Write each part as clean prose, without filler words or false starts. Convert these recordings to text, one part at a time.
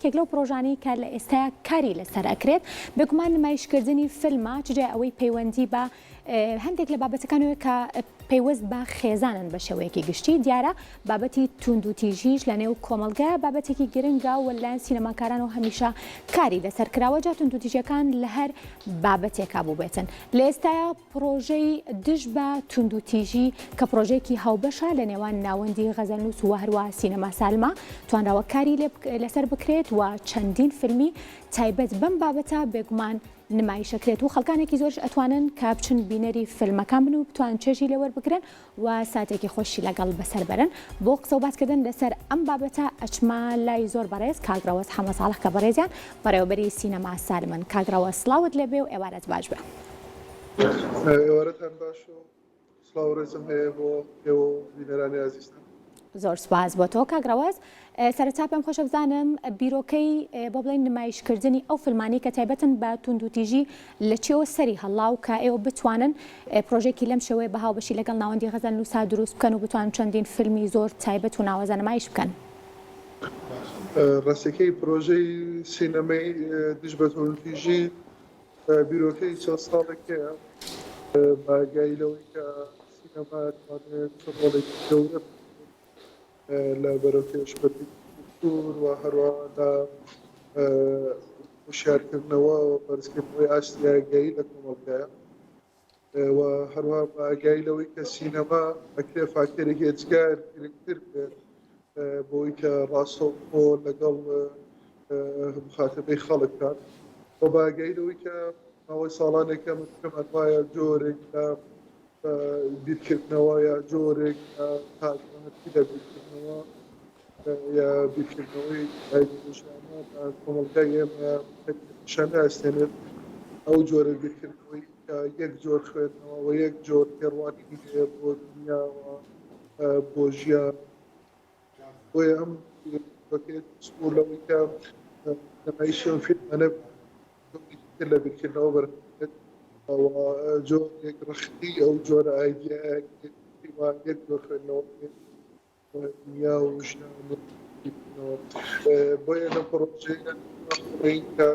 یەکێک لەو پرۆژانەی کە لە ئێستایا کاری لەسەر ئەکرێت بێگومان نمایشکردنی فیلمە چ جای ئەوەی پەیوەندی بە هەندێک لە بابەتەکانەوە کە پەیوەست بە خێزانن بە شێوەیەکی گشتی دیارە بابەتی توندوتیژیش لە نێو کۆمەڵگە بابەتێکی گرنگە و لەلایەن سینەماکارانەوە هەمیشە کاری لەسەر کراوە جا توندوتیژیەکان لە هەر بابەتێکا بووبێتن لە ئێستایا پڕۆژەی دژ بە توندوتیژی کە پڕۆژەیەکی هاوبەشە لە نێوان ناوەندی غەزەلنووس و هەروەها سینەما سالما توانراوە کاری لەسەر بکرێت و چەندین فیلمی تایبەت بەم بابەتە بێگومان نمایشەکرێت و خەڵکانێکی زۆریش ئەتوانن کە بچن بینەری فیلمەکان بن و بتوانن چێژی لێ وەربگرن و ساتێکی خۆشی لەگەڵ بەسەر بەرن. بۆ قسە و باسکردن لەسەر ئەم بابەتە ئەچمە لای زۆر بەڕێز کاک ڕەوەز حەمە ساڵح کە بەڕێزیان بەڕێوەبەری سینەما سالمن. کاک ڕەوەز سڵاوت لێبێ و ئێوارەت باش بێ. ئێوارەتان باش و سڵاو و ڕێزم هەیە بۆ ئێوە و بینەرانی ئازیزتان. زۆر سوپاس بۆ تۆ کاک ڕەوەز. سەرەتا پێم خۆشە بزانم بیرۆکەی بۆ بڵێین نمایشکردنی ئەو فیلمانەی کە تایبەتن بە توندوتیژی لە چیەوە سەری هەڵا و کە ئێوە بتوانن پرۆژەیەکی لەم شێوەیە بە هاوبەشی لەگەڵ ناوەندی غەزەل نووسا دروست بکەن و بتوانن چەندین فیلمی زۆر تایبەت و ناوازە نمایش بکەن؟ ڕاستەکەی پرۆژەی سینەمای دژ بە توندوتیژی بیرۆکەی چەند ساڵێک هەیە بە ئاگایی لەوەی کە سینەما توانێت چ ڕۆڵێکی گەورە لە بەرەوپێشبردنی کولتوور و هەروەها لە هۆشیارکردنەوە و بەرزکردنەوەی ئاستی ئاگایی لە کۆمەڵگایە و هەروەها بە ئاگایی لەوەی کە سینەما ئەکرێ فاکتەرێکی ئێجگار گرنگتر بێت بۆی کە ڕاستەوخۆ لەگەڵ مخاتەبەی خەڵک کات و بە ئاگایی لەوەی کە ماوەی ساڵانێکە من پێمان وایە جۆرێک لە بیرکردنەوە یا جۆرێک لە تاکڕەهەندی لە بیرکردنەوە یا بیرکردنەوەی ئایدیۆلۆژیانە لە کۆمەڵگای ئێمە پیشان ناستێنێت ئەو جۆرە بیرکردنەوەی کە یەک جۆر خوێندنەوە و یەک جۆر تێڕوانینی هەیە بۆ دنیا و بۆ ژیان بۆیە ئەم بەکرێت پسپۆر لەوەی کە نمایشی ئەم فیلمانە تر لە بیرکردنەوە بەرهەم و جۆرێک ڕەخنەی ئەو جۆرە ئایدیایە یەک جۆر خوێندنەوە دنیا و ژیان و بیرکردنەوە بۆیە لەم پڕۆژەیە کە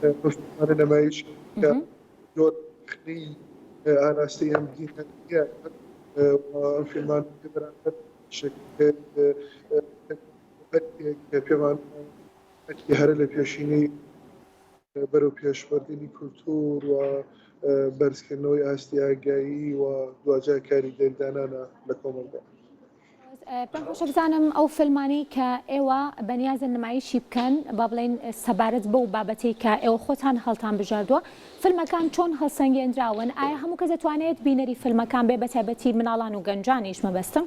ئەم فیلمانە نمایش کە جۆر ڕەخنەی ئاراستەی ئەم دینە نییە و ئەم فیلمانە بەرامبەر کە پێمان ئەرکی هەرە لە پێشینەی بەرەو پێشبردنی کولتوور و بەرزکردنەوەی ئاستی ئاگایی و دواجار کاریگەریدانانە لە کۆمەڵگا. پێم خۆشە بزانم ئەو فیلمانەی کە ئێوە بەنیازن نمایشی بکەن با بڵێین سەبارەت بەو بابەتەی کە ئێوە خۆتان هەڵتان بژاردووە فیلمەکان چۆن هەڵسەنگێنراون ئایا هەموو کەس دەتوانێت بینەری فیلمەکان بێ بەتایبەتی مناڵان و گەنجانیش مەبەستم؟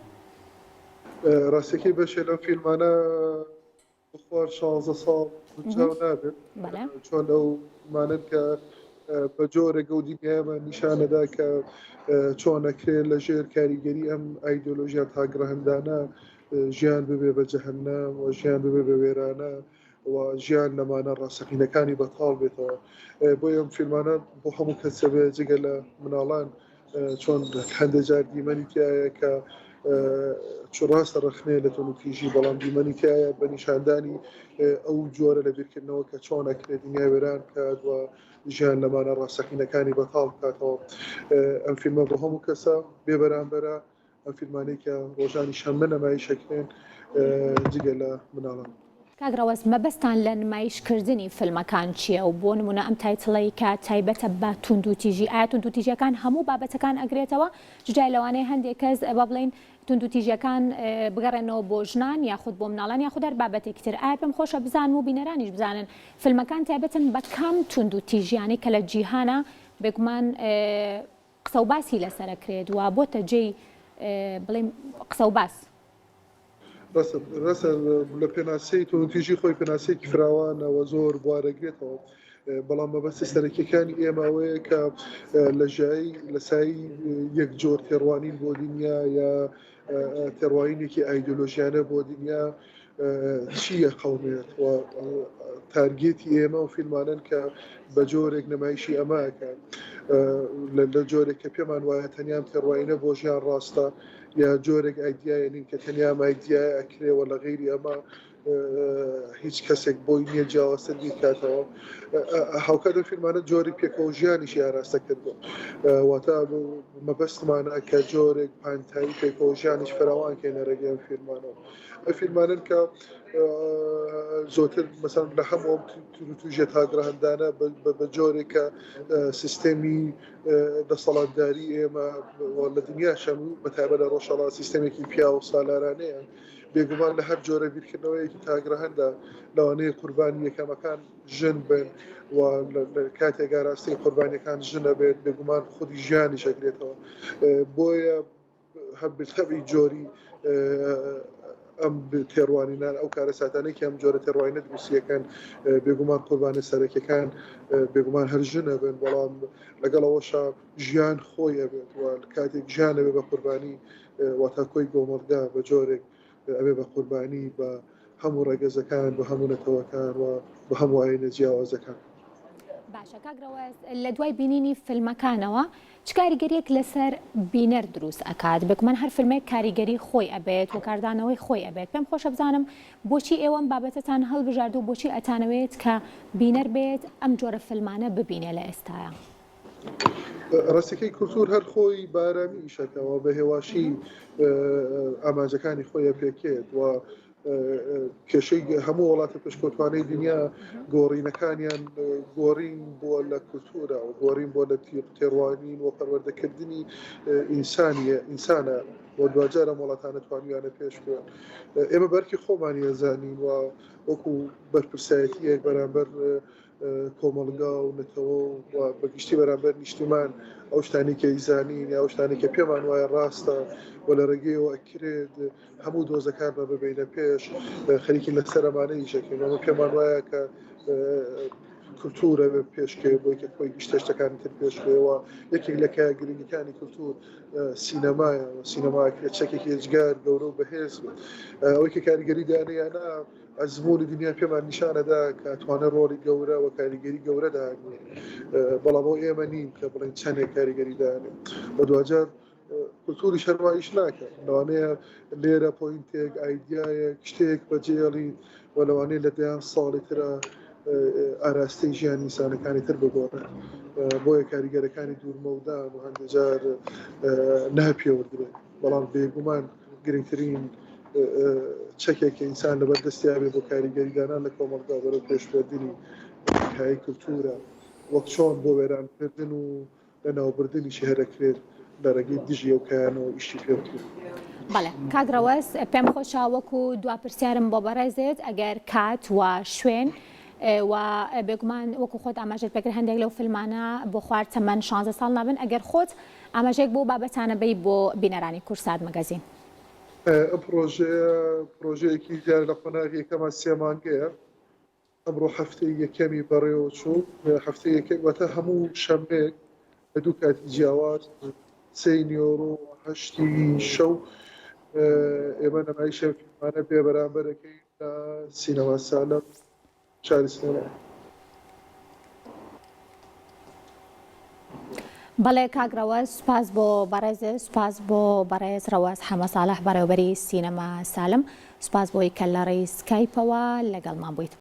ڕاستەکەی بەشێ لەو فیلمانە بۆ خوار 16 ساڵ گونجاو نابێت چۆن ئەو فیلمانەن کە بە جۆرێک ئەو دنیایەمان نیشانەدا کە چۆن ئەکرێت لە ژێر کاریگەری ئەم ئایدۆلۆژیا تاکڕەهەندانە ژیان ببێ بە جەهەنەم و ژیان ببێ بە وێرانە و ژیان لە مانا ڕاستەقینەکانی بەتاڵ بێتەوە بۆیە ئەم فیلمانە بۆ هەموو کەسە بێ جگە لە مناڵان چۆن هەندێک جار دیمەنی تایە کە چ ڕاستە ڕەخنەیە لە توندوتیژی بەڵام دیمەنی تایە بە نیشاندانی ئەو جۆرە لە بیرکردنەوە کە چۆن ئەکرێت دنیا وێران بکات و ژیان لە مانا ڕاستەقینەکانی بەتاڵ بکاتەوە ئەم فیلمە بۆ هەموو کەسە بێ بەرامبەرە ئەم فیلمانەی کە ڕۆژانی شەممە نەمایش ئەکرێن جگە لە مناڵان. کاک ڕەوەز مەبەستان لە نمایش کردنی فیلمەکان چیە و بۆ نمونە ئەم title ەی کە تایبەتە بە توندوتیژی ئایا توندوتیژیەکان هەموو بابەتەکان ئەگرێتەوە جودای لەوانەیە هەندێک کەس با بڵێین توندوتیژیەکان بگەڕێنەوە بۆ ژنان یاخود بۆ مناڵان یاخود هەر بابەتێکی تر ئایا پێم خۆشە بزانم و بینەرانیش بزانن فیلمەکان تایبەتن بە کام توندوتیژیانەی کە لە جیهانا بێگومان قسە و باسی لەسەر ئەکرێت و بۆتە جێی بڵێین قسە و باس. ڕاستە ڕاستە لە پێناسەی توندوتیژی خۆی پێناسەیەکی فراوانە و زۆر بوار ئەگرێتەوە بەڵام مەبەستە سەرەکیەکانی ئێمە ئەوەیە کە لە ژای لە سای یەک جۆر تێڕوانین بۆ دنیا یا تێڕوانینێکی ئایدۆلۆژیانە بۆ دنیا چی ئەقەومێت و target ی ئێمە و فیلمانەن کە بە جۆرێک نمایشی ئەمە ئەکات لە جۆرێک کە پێمان وایە تەنیا ئەم تێڕوانینە بۆ ژیان ڕاستە یا جۆرێک ئایدیایە نین کە تەنیا ئەم ئایدیایە ئەکرێ و لە غەیری ئەمە. هیچ کەسێک بۆی نییە جیاوازتر بیرکاتەوە. هاوکات ئەم فیلمانە جۆری پێکەوە ژیانیشی ئاراستە کردووە، واتە مەبەستمانە کە جۆرێک پانتایی پێکەوە ژیانیش فراوان کەین لە ڕێگەی ئەم فیلمانەوە. ئەم فیلمانەن کە زۆرتر مەسەلەن لە هەموو ئەم توندوتیژیە تاکڕەهەندانە بە جۆرێک کە سیستێمی دەسەڵاتداری ئێمە لە دنیاش هەموو بە تایبەت لە ڕۆژهەڵات سیستەمێکی پیاو سالارانەیە بێگومان لە هەر جۆرە بیرکردنەوەیەکی تاکڕەهەندا لەوانەیە قوربانی یەکەمەکان ژن بن و لە کاتێک ئاراستەی قوربانیەکان ژنە بێت بێگومان خودی ژیانیش ئەگرێتەوە بۆیە هەم بالتەبعی جۆری ئەم تێڕوانینان ئەو کارەساتانەی کە ئەم جۆرە تێڕوانینە دروستیەکەن بێگومان قوربانە سەرەکیەکان بێگومان هەر ژنە بن بەڵام لەگەڵ ئەوەشا ژیان خۆی ئەبێت و کاتێک ژیان ئەبێ بە قوربانی واتا کۆی گۆمەڵگا بە جۆرێک ئەبێ بە قوربانی بە هەموو ڕەگەزەکان بە هەموو نەتەوەکان و بە هەموو ئاینە جیاوازەکان. باشە کاک ڕەوەز لە دوای بینینی فیلمەکانەوە چ کاریگەریەک لەسەر بینەر دروست ئەکات؟ بێگومان هەر فیلمێک کاریگەری خۆی ئەبێت و کاردانەوەی خۆی ئەبێت پێم خۆشە بزانم بۆچی ئێوە ئەم بابەتەتان هەڵبژارد و بۆچی ئەتانەوێت کە بینەر بێت ئەم جۆرە فیلمانە ببینێ لە ئێستایا؟ ڕاستەکەی کولتوور هەر خۆی بە ئارامی ئیشەکەوە بە هێواشی ئامانجەکانی خۆی ئەپێکێت و کێشەی هەموو وڵاتە پێشکەوتوانەی دنیا گۆڕینەکانیان گۆڕین بووە لە کولتوورە و گۆڕین بۆ لە تێڕوانین و پەروەردەکردنی ئینسانیە ئینسانە و دواجار ئەم وڵاتانە توانیویانە پێش بکەون ئێمە بەرکی خۆمانی ئەزانین و وەکو بەرپرسایەتیەک بەرامبەر کۆمەڵگا و نەتەوە و بەگشتی بەرامبەر نیشتیمان ئەو شتانی کە ئیزانین یا ئەو شتانی کە پێمان وایە ڕاستە و لە ڕێگەیەوە ئەکرێت هەموو دۆزەکانمان ببینە پێش خەریکی لەسەر ئەمانە ئیشەکەین ئەمە پێمان وایە کە کولتوورە پێشکەوێ بۆی کە کۆی گشتە شتەکانی تر پێشکەوە یەکێک لە کایە گرنگەکانی کولتوور سینەمایە و سینەما کرێت چەکێکی ئێجگار گەورە و بەهێز بێت ئەوەی کە کاریگەری دانێ یا نا ئەزموونی دنیا پێمان نیشانەدا کە ئەتوانێت ڕۆڵی گەورە و کاریگەری گەورە دانێ بەڵام ئەو ئێمە نین کە بڵێن چەندێک کاریگەری دانێ و دواجار کولتوریش هەروا ئیش ناکات لەوانەیە لێرە point ێک ئایدیایەک شتێک بەجێڵی و لەوانەیە لە دەیان ساڵی ترە ئاراستەی ژیانی ئینسانەکانی تر بگۆڕێت بۆیە کاریگەرەکانی دوورمەودان و هەندێجار ناپێوەردرێت بەڵام بێگومان گرنگترین چەکێک کە ئینسان لەبەر دەستیا بێ بۆ کاریگەری دانان لە کۆمەڵگا بەرەو پێشبردنی کای کولتوورە وەک چۆن بۆ وێرانکردن و لەناوبردنیشی هەر ئەکرێت لە ڕێگەی دژی ئەو کایانەوە ئیشی پێ بکرێت. بەڵێ کاک ڕەوەز پێم خۆشە وەکو دوا پرسیارم بۆ بەڕێزت ئەگەر کات و شوێن و بێگومان وەکو خۆت ئاماژەت پێکرد هەندێک لەو فیلمانە بۆ خوار تەمەن 16 ساڵ نابن ئەگەر خۆت ئاماژەیەک بۆ بابەتانە بەی بۆ بینەرانی کورسات مەگەزین. ئەم پڕۆژەیە پڕۆژەیەکی دیارە لە قۆناغی یەکەما سێ مانگەیە ئەمڕۆ هەفتەی یەکەمی بەڕێوەچوو، هەفتەی یەکەم واتە هەموو شەممەیەک لە دوو کاتی جیاواز سێی نیۆڕۆ و هەشتی شەو ئێمە نمایشی ئەم فیلمانە بێ بەرامبەرەکەین لە سینەما سالم شاری سلێمانی. بەڵێ کاک ڕەوەز سوپاس بۆ بەڕێزت سوپاس بۆ بەڕێز ڕەوەز حەمە ساڵح بەڕێوەبەری سینەما سالم سوپاس بۆی کە لە ڕێی سکایپەوە لەگەڵمان بوویت.